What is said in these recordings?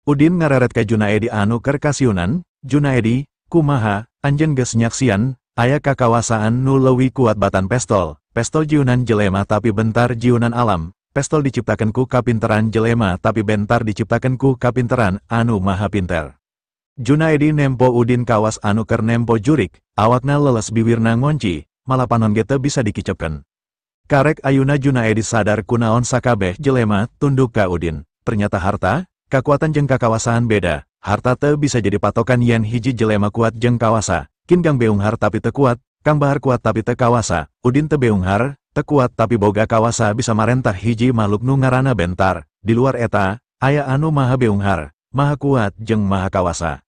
Udin ngareret ka Junaedi anu keur kasiunan, Junaedi, kumaha, anjeun geus nyaksian, aya kakawasaan nu leuwih kuat batan pestol, pestol jiunan jelema tapi bentar jiunan alam, pestol diciptakeun ku kapinteran jelema tapi bentar diciptakeun ku kapinteran anu maha pinter. Junaedi nempo Udin kawas anu keur nempo jurik, awakna leles biwirna ngonci, malah panon ge teu bisa dikicepkeun. Karek ayuna Junaedi sadar kunaon sakabeh jelema tunduk ka Udin. Ternyata harta, kakuatan jeung kakawasaan beda. Harta teu bisa jadi patokan yen hiji jelema kuat jeung kawasa. Kin Gang beunghar tapi teu kuat, Kang Bahar kuat tapi teu kawasa, Udin teu beunghar, teu kuat tapi boga kawasa bisa marentah hiji makhluk nu ngaranna bentar. Di luar eta, aya anu maha beunghar, maha kuat jeung maha kawasa.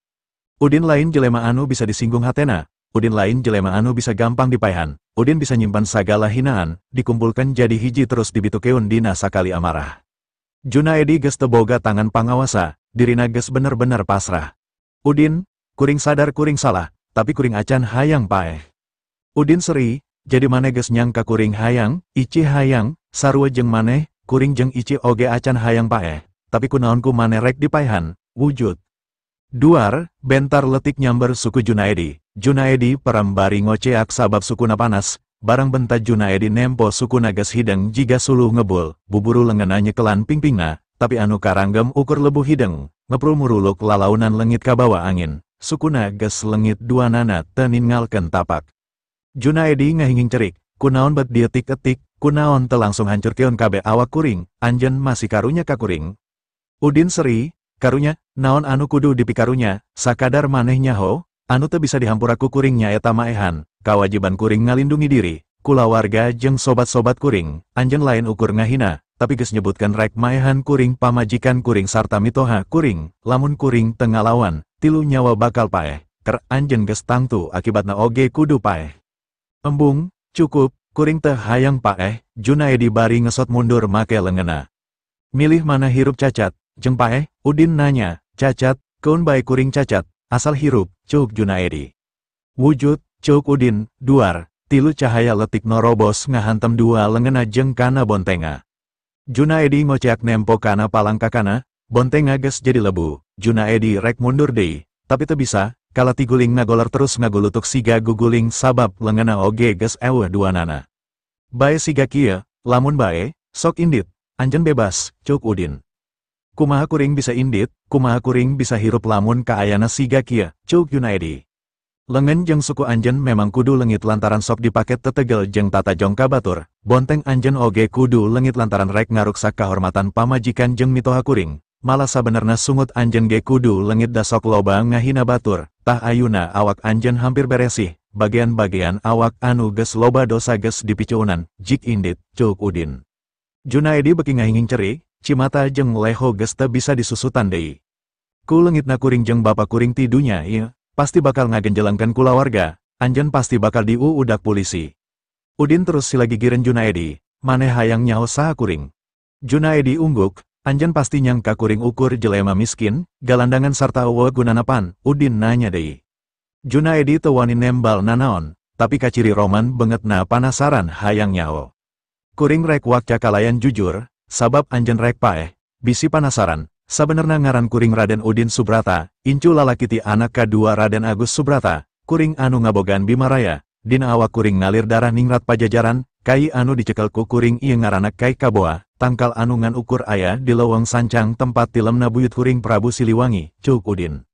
Udin lain jelema anu bisa disinggung hatena, Udin lain jelema anu bisa gampang dipaehan. Udin bisa nyimpan sagala hinaan, dikumpulkan jadi hiji terus dibitukeun dina sakali amarah. Junaedi geus teu boga tangan pangawasa, dirina geus bener-bener pasrah. Udin, kuring sadar kuring salah, tapi kuring acan hayang paeh. Udin seri, jadi maneh geus nyangka kuring hayang, Ici hayang, sarua jeung maneh, kuring jeung Ici oge acan hayang paeh, tapi kunaon ku maneh rek dipaehan, wujud. Duar, bentar letik nyamber suku Junaedi. Junaedi peram bari ngoceak sabab sukuna panas, barang benta Junaedi nempo sukuna geus hideng jiga suluh ngebul, buburu lengenna nyekelan pingpingna, tapi anu karanggem ukur lebu hideng, ngeprul muruluk lalaunan lengit kabawa angin, sukuna geus lengit duanana teu ninggalkeun tapak. Junaedi ngahinging cerik, kunaon bet dietik-etik, kunaon teu langsung hancurkeun kabeh awak kuring, anjeun masih karunya ka kuring. Udin seri, karunya, naon anu kudu dipikarunya, sakadar maneh nyaho, anu teu bisa dihampura ku kuring nyaeta maehan, kawajiban kuring ngalindungi diri, kulawarga jeung sobat-sobat kuring, anjeun lain ukur ngahina, tapi geus nyebutkeun rek maehan kuring pamajikan kuring sarta mitoha kuring, lamun kuring teu ngalawan, tilu nyawa bakal paeh, ker anjeun geus tangtu akibatna oge kudu paeh. Embung, cukup, kuring teu hayang paeh, Junaedi bari ngesot mundur make leungeunna. Milih mana hirup cacat, jeung paeh, Udin nanya, cacat, keun bae kuring cacat, asal hirup, cuk Junaedi. Wujud, cuk Udin, duar, tilu cahaya letik norobos ngahantem dua leungeunna jeung kana bontenga. Junaedi ngoceak nempo kana palangkakana, bontenga geus jadi lebu, Junaedi rek mundur deui, tapi teu bisa, kala tiguling ngagoler terus ngagulutuk siga guguling sabab leungeunna oge geus eueuh duanana. Bae siga kieu, lamun bae, sok indit, anjeun bebas, cuk Udin. Kumaha kuring bisa indit, kumaha kuring bisa hirup lamun kaayana siga kieu, cuk Junaedi. Lengen jeung suku anjeun memang kudu lengit lantaran sok dipaket tetegel jeung tata jong kabatur, bonteng anjeun oge kudu lengit lantaran rek ngaruksak kahormatan pamajikan jeung mitoha kuring, malah sabenerna sungut anjeun ge kudu lengit da sok loba ngahina batur, tah ayuna awak anjeun hampir beresih, bagian-bagian awak anu geus loba dosa geus dipicuunan, jik indit, cuk Udin. Junaedi beki ngahinging cerik, cimata jeung leho geus teu bisa disusutan deui. Ku leungitna kuring jeung bapa kuring ti dunya ieu, pasti bakal ngagenjelengkeun kulawarga, anjeun pasti bakal diuudak pulisi. Udin terus sila gigireun Junaedi, maneh hayang nyaho saha kuring. Junaedi ungguk, anjeun pasti nyangka kuring ukur jelema miskin, galandangan sarta eueuh gunana pan, Udin nanya deui. Junaedi teu wani nembal nanaon, tapi kaciri roman beungeutna panasaran hayang nyaho. Kuring rek wakca kalayan jujur, sabab anjeun rek paeh, bisi panasaran, sabenerna ngaran kuring Raden Udin Subrata, incu lalaki ti anak kadua Raden Agus Subrata, kuring anu ngabogaan Bimaraya, dina awak kuring ngalir darah ningrat pajajaran, kai anu dicekel ku kuring ieu ngaranna Kai Kaboa, tangkal anu ngan ukur aya di leuweung sancang tempat tilemna buyut kuring Prabu Siliwangi, cuk Udin.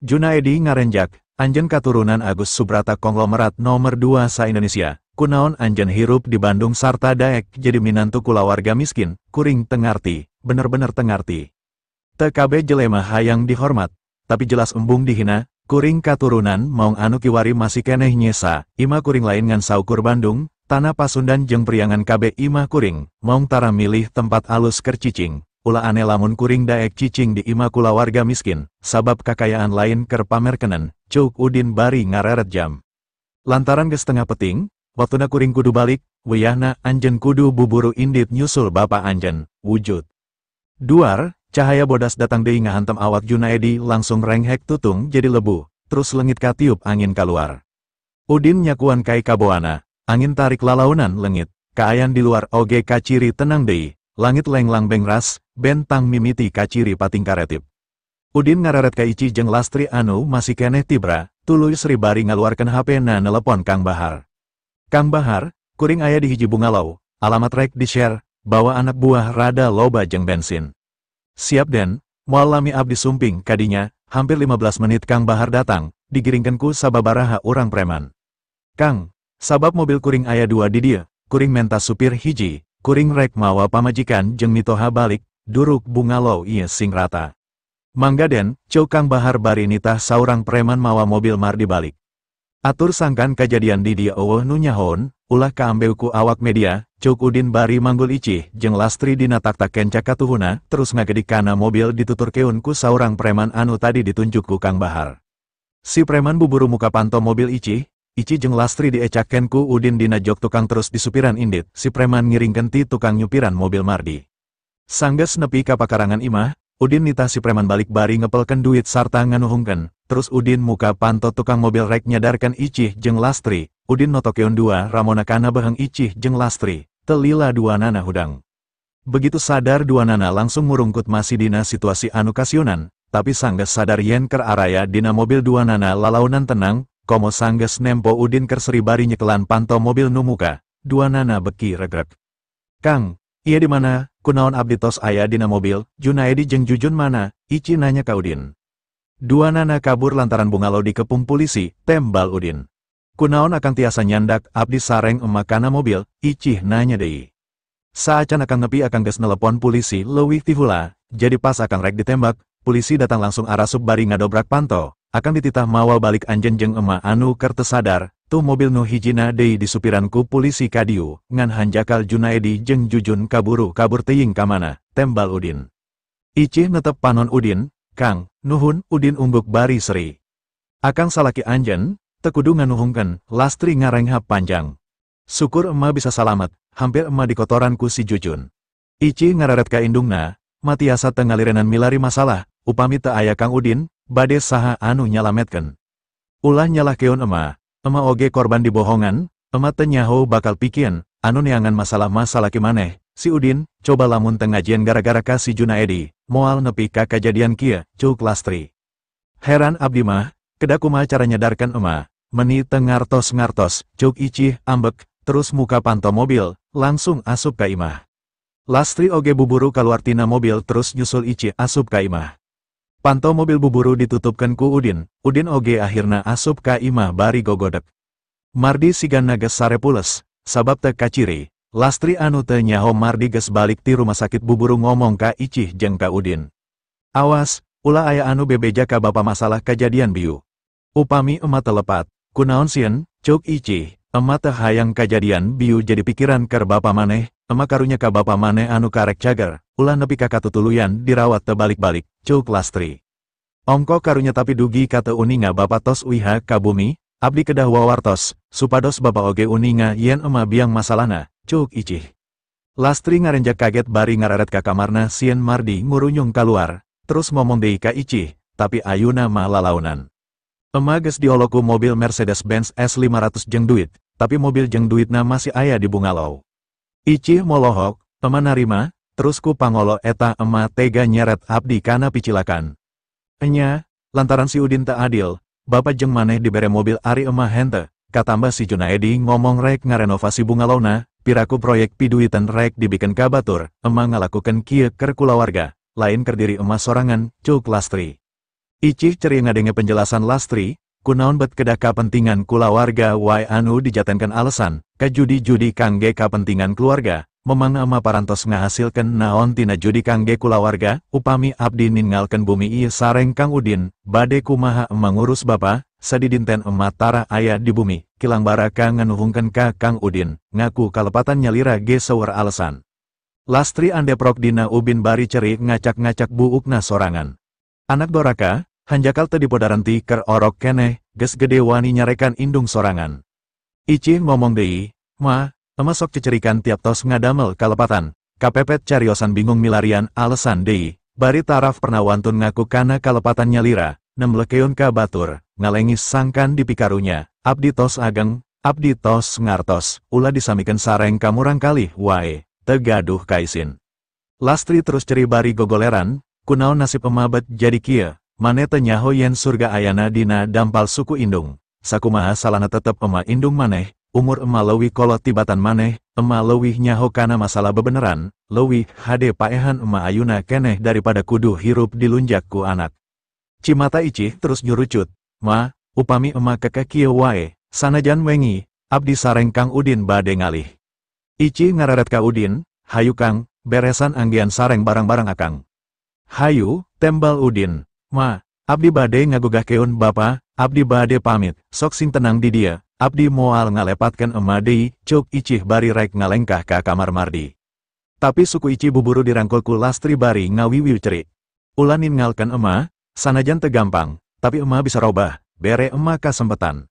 Junaedi ngarenjak, anjeun katurunan Agus Subrata konglomerat nomor 2 sa-Indonesia. Kunaon anjeun hirup di Bandung sarta daek jadi minantu kulawarga miskin, kuring tengarti, bener-bener tengarti. TKB jelema hayang dihormat, tapi jelas embung dihina, kuring katurunan maung anu kiwari masih keneh nyesa, imah kuring lain ngan saukur Bandung, tanah Pasundan jeung Priangan KB imah kuring, maung tara milih tempat alus keur cicing, ulah aneh lamun kuring daek cicing di imah kulawarga miskin, sabab kakayaan lain keur pamerkenen, cuk Udin bari ngareret jam. Lantaran geus tengah peting, waktuna kuring kudu balik, wayahna anjeun kudu buburu indit nyusul bapa anjeun, wujud. Duar, cahaya bodas datang deui ngahantem awak Junaedi langsung renghek tutung jadi lebu, terus lengit katiup angin kaluar. Udin nyakuan kai kaboana, angin tarik lalaunan lengit, kaayan di luar oge kaciri tenang deui, langit lenglang bengras, bentang mimiti kaciri patingkaretip. Udin ngareret ka Ici jeung Lastri anu masih keneh tibra, tuluy Sri bari ngaluarkeun HP na nelepon Kang Bahar. Kang Bahar, kuring aya di hiji bungalow, alamat rek di-share, bawa anak buah rada loba jeung bensin. Siap Den, moal lami abdi sumping kadinya, hampir 15 menit Kang Bahar datang, digiringkeun ku sababaraha urang preman. Kang, sabab mobil kuring aya 2 di dieu, kuring menta supir hiji, kuring rek mawa pamajikan jeung mitoha balik, duruk bungalow ieu sing rata. Mangga Den, ceuk Kang Bahar bari nitah saurang preman mawa mobil Mardi balik. Atur sangkan kajadian di dieu eueuh nu nyahoon, ulah kaambeu ku awak media, ceuk Udin bari manggul Icih jeung Lastri dina taktak kenca katuhuna, terus ngagedik kana mobil dituturkeun ku saurang preman anu tadi ditunjuk ku Kang Bahar. Si preman buburu muka panto mobil Icih, Ici jeung Lastri diecakken ku Udin dina jok tukang terus disupiran indit, si preman ngiringkeun ti tukang nyupiran mobil Mardi. Sanggeus nepi ka pakarangan imah, Udin nitah si preman balik bari ngepelkeun duit sarta nganuhungkeun, terus Udin muka panto tukang mobil rek nyadarkeun Icih jeung Lastri, Udin notokeun dua ramona kana beheng Icih jeung Lastri, telila dua nana hudang. Begitu sadar dua nana langsung ngurungkut masih dina situasi anu kasiunan, tapi sanggeus sadar yen keur araya dina mobil dua nana lalaunan tenang, komo sanggeus nempo Udin keur seri bari nyekelan panto mobil nu muka, dua nana beki regrek. Kang, iya di mana? Kunaon abdi tos aya dina mobil, Junaedi jeung Jujun mana? Ici nanya ka Udin. Dua nana kabur lantaran bungalow dikepung polisi, tembal Udin. Kunaon akang tiasa nyandak abdi sareng emak kana mobil, Icih nanya deui. Saacan akang nepi akang geus nelepon polisi leuwih ti hula, jadi pas akang rek ditembak, polisi datang langsung arasup bari ngadobrak panto, akang dititah mawa balik anjeun jeung emak anu keur teu sadar, tuh mobil nu hijina deui disupiran ku polisi kadieu, ngan hanjakal Junaedi jeung Jujun kaburu kabur teuing ka mana, tembal Udin. Icih netep panon Udin, Kang, nuhun, Udin ungguk bari seri. Akang salaki anjeun, teu kudu nganuhungkeun, Lastri ngarenghap panjang. Syukur emak bisa salamet, hampir emak dikotoran ku si Jujun. Icih ngareret ka indungna, matiasa teu ngalirenan milari masalah, upami teu aya Kang Udin, bade saha anu nyalametkeun. Ulah nyalahkeun emak. Ema oge korban dibohongan, ema teu nyaho bakal pikieun, anu neangan masalah-masalah ki maneh, si Udin, coba lamun teu ngajian gara-gara ka si Junaedi, moal nepi ka kajadian kieu, ceuk Lastri. Heran abdi mah, kedah kumaha cara nyadarkeun ema, meni teu ngartos-ngartos, ceuk Icih ambek, terus muka panto mobil, langsung asup ka imah. Lastri oge buburu kaluar tina mobil terus nyusul Icih asup ka imah. Panto mobil buburu ditutupkeun ku Udin, Udin oge akhirna asup ka imah bari gogodek. Mardi sigana geus sare pules, sabab teu kaciri, Lastri anu teu nyaho Mardi geus balik ti rumah sakit buburu ngomong ka Icih jeung ka Udin. Awas, ulah aya anu bebeja ka bapa masalah kajadian biu. Upami ema teu lepat, kunaon sieun, ceuk Icih, ema teu hayang kajadian biu jadi pikiran keur bapa maneh, ema karunya ka bapa maneh anu karek cager, ulah nepi ka katutuluyan dirawat teu balik-balik, ceuk Lastri. Ongko karunya tapi dugi ka teu uninga bapa tos uiha ka bumi, abdi kedah wawartos, supados bapa oge uninga yen ema biang masalahna, ceuk Icih. Lastri ngarenjak kaget bari ngareret ka kamarna sieun Mardi ngurunyung kaluar, terus ngomong deui ka Icih, tapi ayuna mah lalaunan. Ema geus diolok ku mobil Mercedes-Benz S500 jeung duit, tapi mobil jeung duitna masih aya di bungalow. Icih molohok, ema narima, terus ku pangolo eta ema tega nyeret abdi kana picilakan. Enya, lantaran si Udin teu adil, bapa jeung maneh dibere mobil ari ema henteu, katambah si Junaedi ngomong rek ngarenovasi bungalowna, piraku proyek piduiten rek dibikeun ka batur, ema ngalakukeun kieu keur kulawarga, lain keur diri ema sorangan, ceuk Lastri. Icih ceria ngadenge penjelasan Lastri, kunaon bet kedah kapentingan kulawarga wae anu dijatenkeun alasan, ka judi-judi kangge kapentingan keluarga, memang ema parantos ngahasilkeun naon tina judi kangge kulawarga, upami abdi ninggalkeun bumi ieu sareng Kang Udin, bade kumaha ema ngurus bapa, sadidinten ema tara aya di bumi, kilang baraka nganuhungkeun ka Kang Udin, ngaku kalepatan nyalira ge seueur alasan. Lastri andeprok dina ubin bari ceri ngacak-ngacak buukna sorangan. Anak doraka, hanjakal teu dipodaranti keur orok keneh, geus gede wani nyarekan indung sorangan. Icih ngomong deui, ma, ema sok cecerikan tiap tos ngadamel kalepatan, kapepet cariosan bingung milarian alasan deui, bari taraf pernah wantun ngaku kana kalepatan nyalira, nemblekeun ka batur, ngalengis sangkan dipikarunya, abdi tos ageng, abdi tos ngartos, ulah disamikeun sareng ka murangkalih wae, teu gaduh kaisin. Lastri terus ceri bari gogoleran, Kunaon nasib ema bet jadi kieu, maneh teu nyaho yen surga ayana dina dampal suku indung. Sakumaha salahna tetep ema indung maneh, umur ema leuwih kolot tibatan maneh, ema leuwih nyaho kana masalah bebeneran, leuwih hade paehan ema ayuna keneh daripada kudu hirup dilunjak ku anak. Cimata Icih terus nyurucut, ma, upami ema kekeh kieu wae, sanajan wengi, abdi sareng Kang Udin bade ngalih. Icih ngareret ka Udin, hayu Kang, beresan anggian sareng barang-barang akang. Hayu, tembal Udin, ma, abdi bade ngagugahkeun bapa, abdi bade pamit, sok sing tenang di dia, abdi moal ngalepatkeun ema deui, cuk Icih bari rek ngalengkah ka kamar mardi. Tapi suku Icih buburu dirangkul ku Lastri bari ngawiwiu cerik. Ulah ninggalkeun ema, sanajan teu gampang, tapi ema bisa robah, bere ema kasempetan.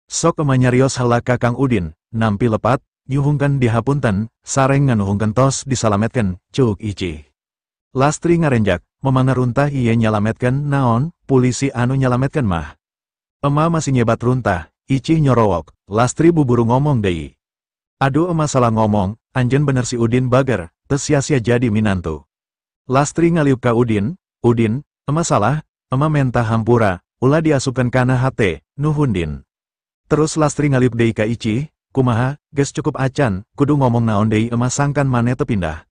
Sok ema nyarios heula ka Kang Udin, nampi lepat, nyuhungkeun dihapunten, sareng nganuhungkeun tos disalametkeun, cuk Icih. Lastri ngarenjak, memangna runtah ieu nyalametkeun naon, pulisi anu nyalametkeun mah. Ema masih nyebat runtah, Icih nyorowok, Lastri buburu ngomong deui. Aduh ema salah ngomong, anjeun bener si Udin bager, teu sia-sia jadi minantu. Lastri ngaliuk ka Udin, Udin, ema salah, ema menta hampura, ulah diasupkeun kana hate, nuhun Din. Terus Lastri ngaliuk deui ka Icih, kumaha, geus cukup acan, kudu ngomong naon deui ema sangkan maneh teu pindah.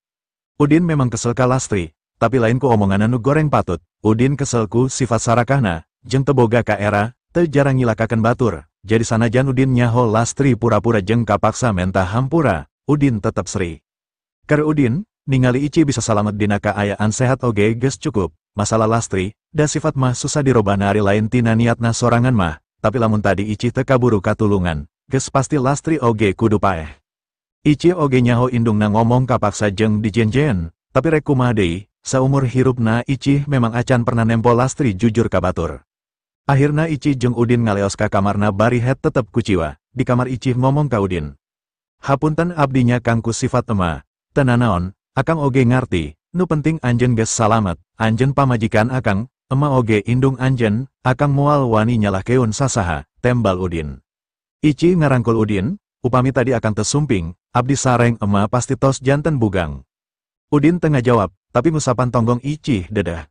Udin memang kesel ka Lastri, tapi lain ku omongan anu goreng patut. Udin kesel ku sifat sarakahna, jeung teu boga ka era, teu jarang nyilakakeun batur. Jadi sanajan Udin nyaho Lastri pura-pura jeung kapaksa menta hampura, Udin tetep seri. Keur Udin, ningali Icih bisa salamet dina kaayaan sehat oge geus cukup. Masalah Lastri, da sifat mah susah dirobah ari lain tina niatna sorangan mah, tapi lamun tadi Icih teu kaburu katulungan, geus pasti Lastri oge kudu paeh. Icih oge nyaho indungna ngomong kapaksa jeung dijenjen, tapi rek kumaha deui, saumur hirupna Icih memang acan pernah nempo Lastri jujur ka batur. Akhirna Icih jeung Udin ngaleos ka kamarna bari het tetep kuciwa, di kamar Icih ngomong ka Udin. Hapunten abdinya kang ku sifat ema, teu nanaon, akang oge ngarti, nu penting anjeun geus salamet, anjeun pamajikan akang, ema oge indung anjeun, akang moal wani nyalahkeun sasaha, tembal Udin. Icih ngarangkul Udin, upami tadi akang teu sumping, abdi sareng ema pasti tos janten bugang. Udin tengah jawab, tapi ngusapan tonggong Icih dedeh.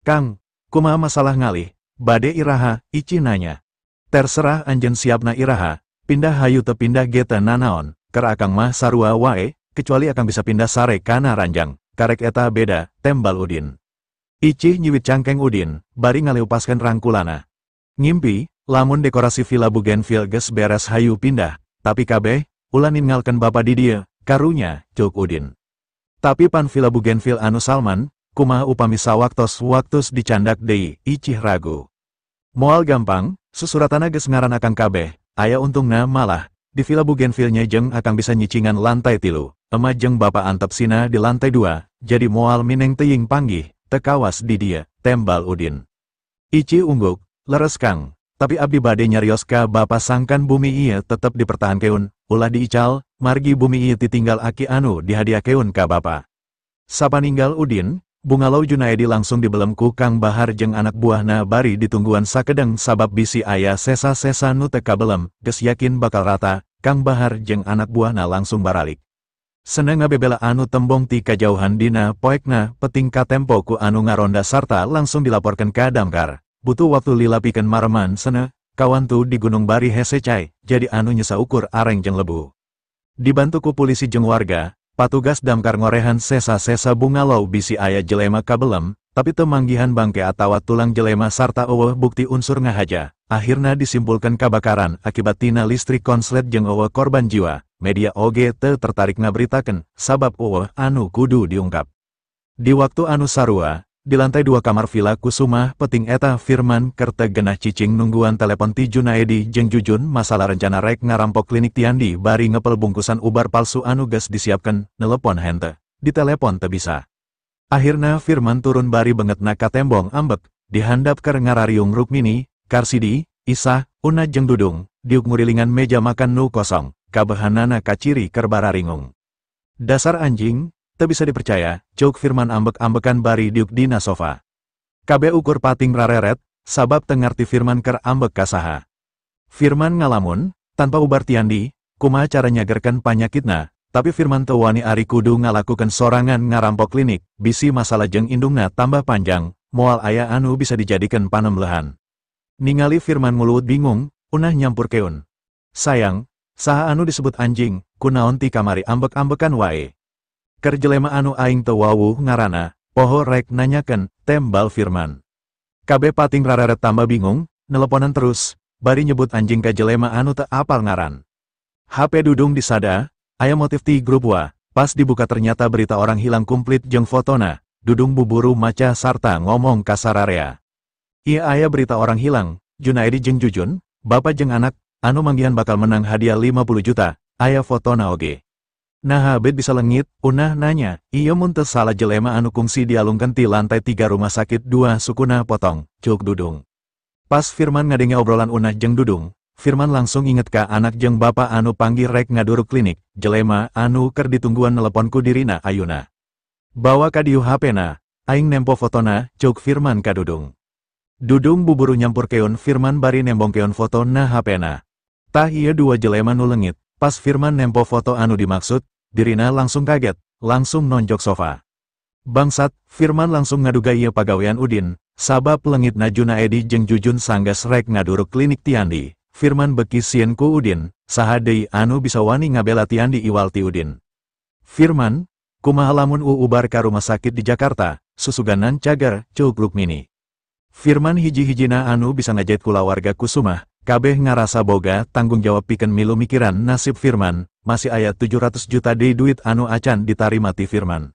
Kang, kumaha masalah ngalih, bade iraha, Icih nanya. Terserah anjeun siapna iraha, pindah hayu teu pindah ge teu nanaon, keur akang mah sarua wae, kecuali akang bisa pindah sare kana ranjang, karek eta beda, tembal Udin. Icih nyiwit cangkeng Udin, bari ngaleupaskeun rangkulana. Ngimpi, lamun dekorasi villa Bougainville geus beres hayu pindah, tapi kabeh, ulah ninggalkeun bapa di dieu, karunya, cuk Udin. Tapi pan villa Bougainville anu Salman, kumaha upami sawaktos waktus dicandak deui, Icih ragu. Moal gampang, susuratana geus ngaran akang kabeh, aya untungna malah, di villa Bougainville-nya jeung akang bisa nyicingan lantai 3, ema jeung bapa antep sina di lantai 2, jadi moal mineng teuing panggih, tekawas di dieu, tembal Udin. Icih ungguk, leres Kang, tapi abdi bade nyarios ka bapa sangkan bumi ieu tetep dipertahankeun, ulah diical, margi bumi ieu titinggal aki anu dihadiahkeun ka bapa. Sapaninggal Udin, bungalau Junaedi langsung dibelem ku Kang Bahar jeung anak buahna bari ditungguan sakedeng sabab bisi aya sesa-sesa nu teu kabelem, geus yakin bakal rata, Kang Bahar jeung anak buahna langsung baralik. Seneng ngabebela anu tembong ti kajauhan dina poekna peting katempo ku anu ngaronda sarta langsung dilaporkan ka damkar. Butuh waktu lila pikeun mareman sene, kawantu di Gunung Bari hese cai, jadi anu nyesa ukur areng jeung lebu. Dibantu ku polisi jeung warga, patugas damkar ngorehan sesa-sesa bungalau bisi aya jelema kabelem, tapi teu manggihan bangke atawa tulang jelema sarta eueuh bukti unsur ngahaja. Akhirna disimpulkan kabakaran akibat tina listrik konslet jeung eueuh korban jiwa. Media oge teu tertarik ngabritakeun sabab eueuh anu kudu diungkap. Di waktu anu sarua, di lantai 2 kamar villa Kusuma, peting eta Firman kerteg genah cicing nungguan telepon ti Junaedi jeung Jujun masalah rencana rek ngarampok klinik Tiandi bari ngepel bungkusan ubar palsu anu geus disiapkeun, nelepon hente, ditelepon teu bisa. Akhirna Firman turun bari bengetna ka tembong ambek, dihandap keur ngarariung Rukmini, Karsidi, Isah, Una jeung Dudung, diuk ngurilingan meja makan nu kosong, kabehanana kaciri keur bararingung. Dasar anjing, teu bisa dipercaya, cuk Firman ambek-ambekan bari diuk dina sofa. Kabeh ukur pating rareret, sabab teu ngarti Firman keur ambek kasaha. Firman ngalamun, tanpa ubar Tiandi, kumaha cara nyagerkeun panyakitna, tapi Firman teu wani ari kudu ngalakukeun sorangan ngarampok klinik, bisi masalah jeung indungna tambah panjang, moal aya anu bisa dijadikeun panemblehan. Ningali Firman nguluwut bingung, Unah nyampurkeun. Sayang, saha anu disebut anjing, kunaon ti kamari ambek-ambekan wae. Keur jelema anu aing teu wawuh ngaranna, poho rek nanyakeun, tembal Firman. Kabeh pating rareret tambah bingung, neleponan terus, bari nyebut anjing ka jelema anu teu apal ngaran. HP Dudung disada, aya motif ti grup WA, pas dibuka ternyata berita orang hilang kumplit jeung fotona, Dudung buburu maca sarta ngomong ka sararea. Ieu aya berita orang hilang, Junaedi jeung Jujun, bapak jeung anak, anu manggihan bakal menang hadiah 50 juta, aya fotona oge. Nah bet bisa lengit, Unah nanya, ieu mun teu salah jelema anu kungsi dialungkeun ti lantai 3 rumah sakit 2 sukuna potong, cuk Dudung. Pas Firman ngadenge obrolan Unah jeung Dudung, Firman langsung inget ka anak jeung bapa anu panggih rek ngaduruk klinik, jelema anu keur ditungguan nelepon ku dirina ayuna. Bawa ka dieu HP-na, aing nempo fotona, cuk Firman ka Dudung. Dudung buburu nyampurkeun Firman bari nembongkeun fotona HP-na. Tah ieu dua jelema nu leungit, pas Firman nempo foto anu dimaksud, dirina langsung kaget, langsung nonjok sofa. Bangsat, Firman langsung ngaduga ieu pagawean Udin, sabab leungitna Junaedi jeung Jujun sanggeus rek ngaduruk klinik Tiandi. Firman beki sieun ku Udin, saha deui anu bisa wani ngabela Tiandi iwal ti Udin. Firman, kumaha lamun uubar ka rumah sakit di Jakarta, susuganan cager, cuk Rukmini. Firman hiji-hijina anu bisa ngajait kulawarga Kusumah, kabeh ngarasa boga tanggung jawab pikeun milu mikiran nasib Firman, masih aya 700 juta deui duit anu acan ditarima ti Firman.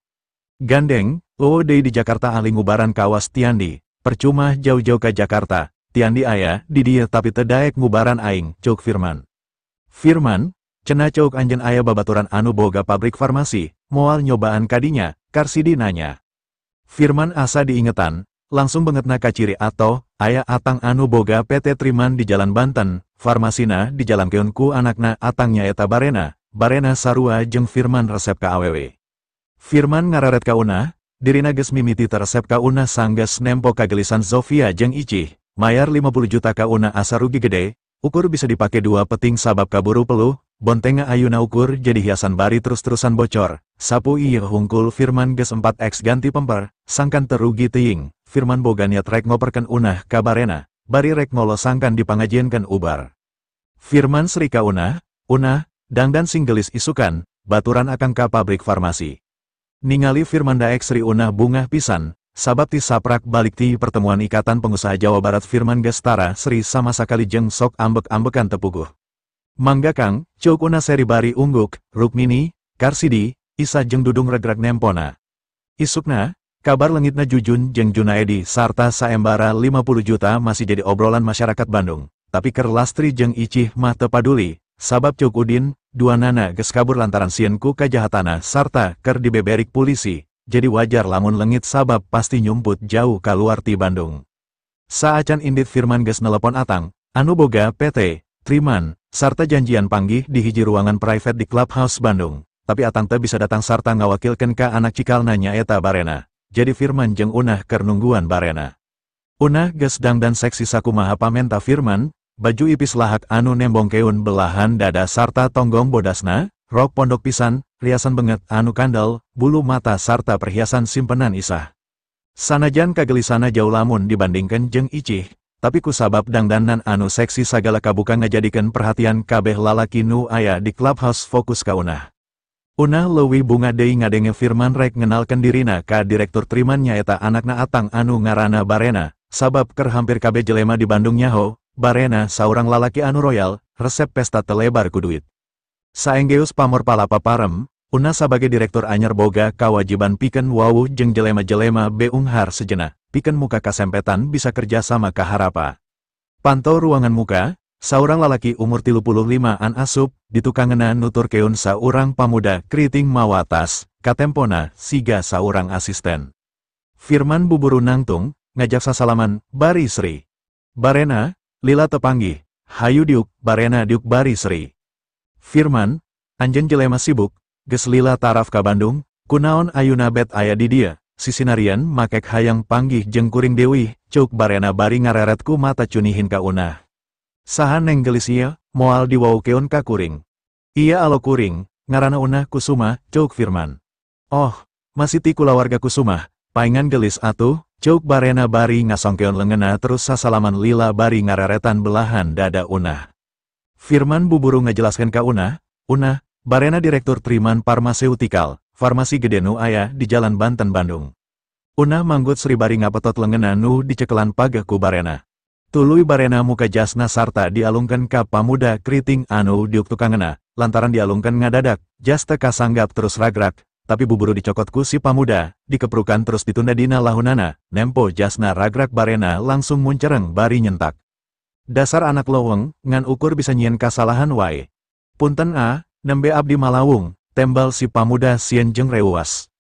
Gandeng, eueuh deui di Jakarta ahli ngubaran kawas Tiandi, percuma jauh-jauh ka Jakarta, Tiandi aya di dieu tapi teu daek ngubaran aing, cuk Firman. Firman, cenah cuk anjeun aya babaturan anu boga pabrik farmasi, moal nyobaan kadinya, Karsidi nanya. Firman asa diingetan, langsung bangetna ka ciri atau, aya atang anu boga PT Triman di Jalan Banten, farmasina dijalankeun ku anakna atang nyaeta Barena, Barena sarua jeung Firman resep ka awewe. Firman ngararet ka Unah, dirina geus mimiti teresep ka Unah sanggeus nempo kagelisan Zofia jeung Icih, mayar 50 juta ka Unah asa rugi gede, ukur bisa dipake 2 peting sabab kaburu peluh, bontenga ayuna ukur jadi hiasan bari terus-terusan bocor, sapu ieu hungkul Firman geus 4x ganti pemper, sangkan terugi teuing. Firman boga niat rek ngoperkeun Unah ka Barena, bari rek ngolo sangkan dipangajienkeun ubar. Firman seri ka Unah, Unah, dangdan sing gelis isukan, baturan akang ka pabrik farmasi. Ningali Firman daek seri Unah bungah pisan, sabab ti saprak balik ti pertemuan Ikatan Pengusaha Jawa Barat Firman geus tara seri sama sakali jeung sok ambek-ambekan tepuguh. Mangga Kang, cuk Unah seri bari ungguk, Rukmini, Karsidi, Isa jeung Dudung regreg nempona. Isukna, kabar leungitna Jujun jeung Junaedi sarta saembara 50 juta masih jadi obrolan masyarakat Bandung. Tapi keur Lastri jeung Icih mah teu paduli, sabab cuk Udin, dua nana geus kabur lantaran sieun ku kajahatana sarta keur dibeberik polisi, jadi wajar lamun leungit sabab pasti nyumput jauh kaluar ti Bandung. Saacan indit Firman geus nelepon Atang, anu boga PT Triman, sarta janjian panggih di hiji ruangan private di Clubhouse Bandung. Tapi Atang teu bisa datang sarta ngawakilkeun ka anak cikalna nyaeta Barena. Jadi Firman jeung Unah keur nungguan Barena. Unah geus dangdan seksi sakumaha pamenta Firman, baju ipis lahak anu nembongkeun belahan dada sarta tonggong bodasna, rok pondok pisan, riasan banget anu kandel, bulu mata sarta perhiasan simpenan Isah. Sanajan kagelisana jauh lamun dibandingkeun jeung Icih, tapi kusabab dangdanan anu seksi sagala kabuka ngajadikeun perhatian kabeh lalaki nu aya di Clubhouse fokus ka Unah. Unah leuwih bunga deui ngadenge Firman rek ngenalkeun dirina ka direktur Triman nyaeta anakna Atang anu ngaranna Barena, sabab keur hampir kabeh jelema di Bandung nyaho, Barena saurang lalaki anu royal, resep pesta telebar ku duit. Saenggeus pamor palapa parem, Unah sabagai direktur anyar boga kawajiban pikeun wawuh jeung jelema-jelema beunghar sejenak, pikeun muka kasempetan bisa kerja sama kaharapa. Pantau ruangan muka, saurang lalaki umur 35-an asup, ditukangena nuturkeun saurang pamuda keriting mawa tas, katempona siga saurang asisten. Firman buburu nangtung, ngajak sasalaman, bari sri. Barena, lila tepanggih, hayu diuk, Barena diuk bari sri. Firman, anjeun jelema sibuk, geus lila taraf ka Bandung, kunaon ayuna bet aya di dieu, sisinarian makek hayang panggih jeung kuring deui, cuk Barena bari ngareret ku mata cunihin ka Unah. Saha neng gelis ieu, moal diwaukeun ka kuring. Iya alo kuring, Ngaranna Unah Kusuma, ceuk Firman. Oh, masih ti kulawarga Kusuma, paingan gelis atuh, ceuk Barena bari ngasongkeun leungeunna terus sasalaman lila bari ngareretan belahan dada Unah. Firman buburu ngajelaskeun ka Unah, Unah, Barena direktur Triman Pharmaceutical, farmasi gede nu aya di Jalan Banten Bandung. Unah manggut sri bari ngapetot leungeunna nu dicekelan pageh ku Barena. Tuluy Barena muka jasna sarta dialungkeun ka pamuda keriting anu diuk tukangeuna, lantaran dialungkeun ngadadak, jas teu kasanggap terus ragrak, tapi buburu dicokot ku si pamuda, dikeprukan terus ditunda dina lahunana, nempo jasna ragrak Barena langsung muncereng bari nyentak. Dasar anak loweng, ngan ukur bisa nyieun kasalahan wae. Punten a, nembe abdi malawung, tembal si pamuda sieun jeung reuwas.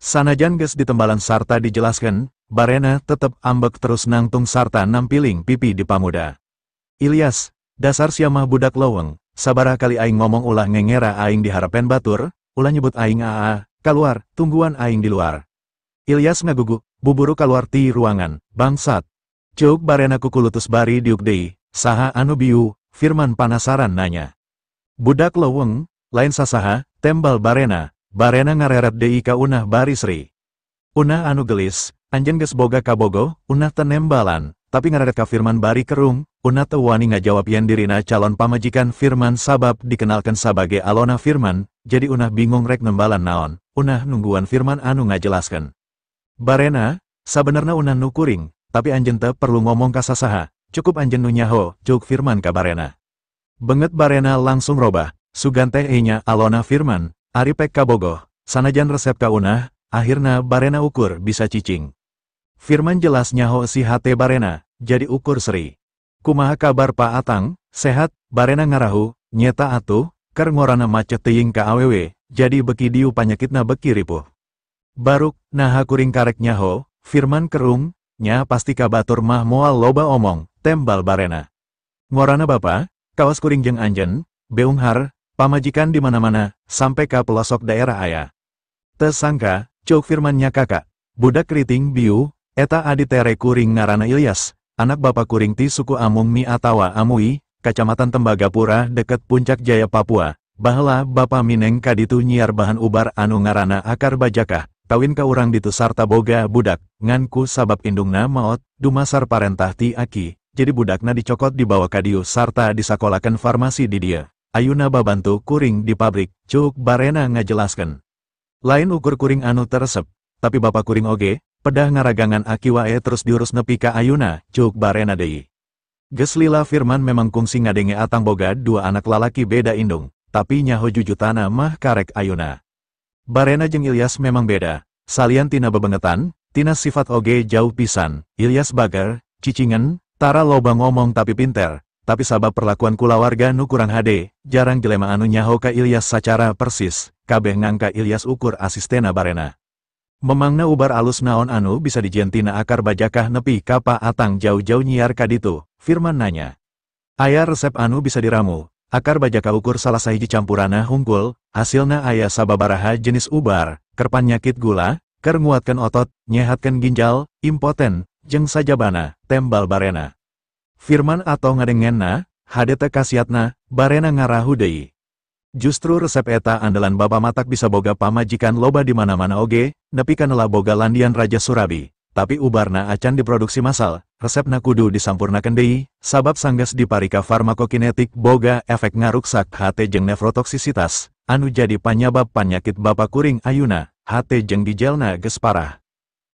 Sanajan geus ditembalan sarta dijelaskeun, Barena tetep ambek terus nangtung sarta nampiling pipi di pamuda. Ilyas, dasar sia mah budak loweng, sabaraha kali aing ngomong ulah ngengera aing diharapen batur, ulah nyebut aing aa, kaluar, tungguan aing di luar. Ilyas ngagugu, buburu kaluar ti ruangan, bangsat. Ceuk Barena kukulutus bari diuk deui, saha anu biu, Firman panasaran nanya. Budak loweng, lain sasaha, tembal Barena, Barena ngareret deui ka Unah bari sri. Unah anu gelis, anjeun geus boga kabogo, Unah teu nembalan, tapi ngareret ka Firman bari kerung, Unah teu wani ngajawab yen dirina calon pamajikan Firman sabab dikenalkan sabagai Alona Firman, jadi Unah bingung rek nembalan naon, Unah nungguan Firman anu ngajelaskeun. Barena, sabenerna Unah nu kuring, tapi anjeun teu perlu ngomong ka sasaha, cukup anjeun nu nyaho, ceuk Firman ka Barena. Benget Barena langsung robah, sugan teh nya Alona Firman, ari pek kabogoh, sanajan resep ka Unah, akhirna Barena ukur bisa cicing. Firman jelas nyaho si hate Barena, jadi ukur seri. Kumaha kabar Pak Atang, sehat, Barena ngarahu, nyeta atuh, keur ngorana macet teuing ka awewe, jadi beki diu panyakitna beki ripuh. Baruk, naha kuring karek nyaho, Firman kerung, nya pasti kabatur mah moal loba omong, tembal Barena. Ngorana bapa, kawas kuring jeung anjeun, beunghar, pamajikan di mana-mana, sampai ka pelosok daerah aya. Tersangka, ceuk Firman nya kakak, budak keriting biu, eta adi tere kuring ngaranna Ilyas, anak bapa kuring ti suku Amung Mi atawa Amui, Kacamatan Tembagapura deket Puncak Jaya Papua. Baheula bapa mineng kaditu nyiar bahan ubar anu ngaranna akar bajakah, kawin ka urang ditu sarta boga budak, ngan ku sabab indungna maot, dumasar parentah ti aki, jadi budakna dicokot dibawa ka dieu sarta disakolakeun farmasi di dieu. Ayuna babantu kuring di pabrik, ceuk Barena ngajelaskeun. Lain ukur kuring anu teresep, tapi bapa kuring oge, pedah ngaragangan aki wae terus diurus nepi ka ayuna, ceuk Barena deui. Geus lila Firman memang kungsi ngadenge Atang boga dua anak lalaki beda indung, tapi nyaho jujutana mah karek ayuna. Barena jeung Ilyas memang beda, salian tina bebengetan, tina sifat oge jauh pisan, Ilyas bager, cicingen, tara loba ngomong tapi pinter, tapi sabab perlakuan kulawarga nu kurang hade, jarang jelema anu nyaho ka Ilyas sacara persis, kabeh ngangka Ilyas ukur asistena Barena. Memangna ubar alus naon anu bisa dijentina akar bajakah nepi ka Pa Atang jauh-jauh nyiar kaditu, Firman nanya. Aya resep anu bisa diramu, akar bajakah ukur salah sahiji campurana hungkul, hasilna aya sababaraha jenis ubar, keur panyakit gula, keur nguatkeun otot, nyehatkeun ginjal, impoten, jeung sajabana, tembal Barena. Firman atau ngadengenna, hade teu kasiatna, Barena ngarahu deui. Justru resep eta andalan bapa matak bisa boga pamajikan loba di mana-mana oge, nepi ka neula boga landian Raja Surabi, tapi ubarna acan diproduksi massal, resepna kudu disampurnakeun deui, sabab sanggeus diparika farmakokinetik boga efek ngaruksak hate jeung nefrotoksisitas, anu jadi panyabab panyakit bapa kuring ayuna, hate jeung ginjalna geus parah.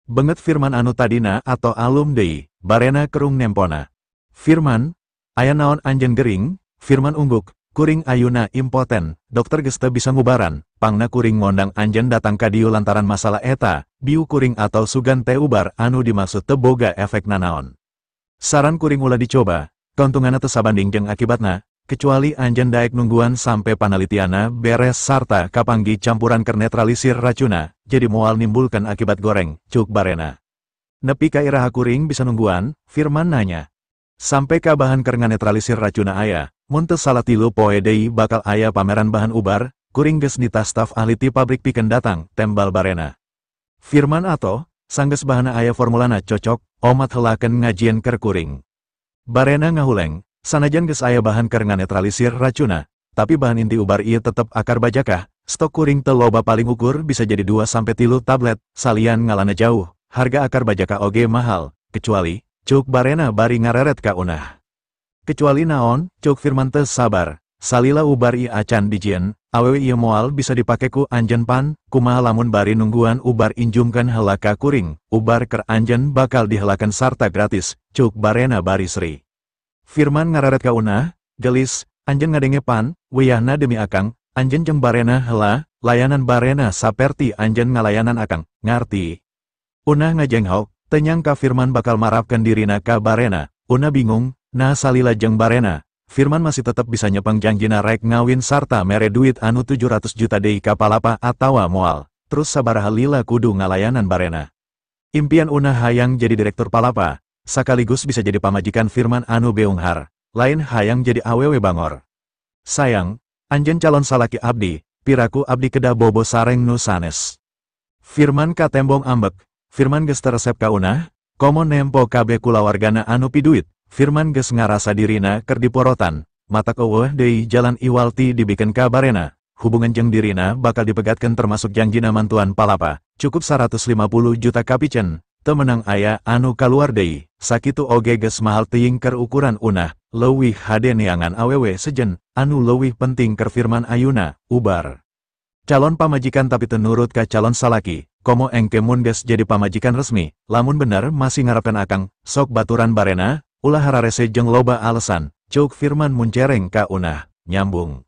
Benget Firman anu tadina atau alum deui, Barena kerung nempona. Firman, aya naon anjeun gering, Firman ungguk, kuring ayuna impoten, dokter geus teu bisa ngubaran, pangna kuring ngondang anjeun datang ka dieu lantaran masalah eta, biu kuring atau sugan teh ubar anu dimaksud teu boga efek nanaon. Saran kuring ulah dicoba, kauntunganna teu sabanding jeung akibatna, kecuali anjeun daek nungguan sampai panalitiana beres sarta kapanggi campuran keur netralisir racuna, jadi moal nimbulkeun akibat goreng, cuk Barena. Nepi ka iraha kuring bisa nungguan, Firman nanya. Sampai ka bahan keur nganetralisir racuna aya, mun teu salah 3 poe deui bakal aya pameran bahan ubar, kuring geus nitah staf ahli ti pabrik pikeun datang, tembal Barena. Firman ato, sanggeus bahanna aya formulana cocok, omat heulakeun ngajieun keur kuring. Barena ngahuleng, sanajan geus aya bahan keur nganetralisir racuna, tapi bahan inti ubar ieu tetep akar bajakah, stok kuring teu loba paling ukur bisa jadi 2-3 tablet, salian ngalana jauh, harga akar bajakah oge mahal, kecuali, cuk Barena bari ngareret ka Unah. Kecuali naon, cuk Firman teu sabar, salila ubar ieu acan dijieun, awewe ieu moal bisa dipake ku anjeun pan, kumaha lamun bari nungguan ubar injumkeun heula ka kuring, ubar ker anjeun bakal dihelakeun sarta gratis, cuk Barena bari seri. Firman ngareret ka Unah, gelis, anjeun ngadenge pan, wayahna demi akang, anjeun jeung Barena heula, layanan Barena saperti anjeun ngalayanan akang, ngarti. Unah ngajenghok, teu nyangka Firman bakal marapkeun dirina ka Barena, Unah bingung, nah salila jeung Barena, Firman masih tetep bisa nyepeng janjina rek ngawin sarta mere duit anu 700 juta deui ka Palapa atawa moal, terus sabaraha lila kudu ngalayanan Barena. Impian Unah hayang jadi direktur Palapa, sakaligus bisa jadi pamajikan Firman anu beunghar, lain hayang jadi awewe bangor. Sayang, anjeun calon salaki abdi, piraku abdi kedah bobo sareng nu sanes. Firman katembong ambek, Firman geus teresep ka Unah, komo nempo kabeh kulawargana anu piduit, Firman geus ngarasa dirina keur diporotan, matak eueuh deui jalan iwal ti dibikeun ka Barena, hubungan jeung dirina bakal dipegatkeun termasuk janjina mantuan Palapa, cukup 150 juta kapicen, teu meunang aya anu kaluar deui, sakitu oge geus mahal teuing keur ukuran Unah, leuwih hade neangan awewe sejen, anu leuwih penting keur Firman ayuna, ubar. Calon pamajikan tapi teu nurut ka calon salaki, komo engke mun geus jadi pamajikan resmi, lamun bener masih ngarepkeun akang, sok baturan Barena, ulah hararese jeung loba alasan, cuk Firman muncereng ka Unah, nyambung.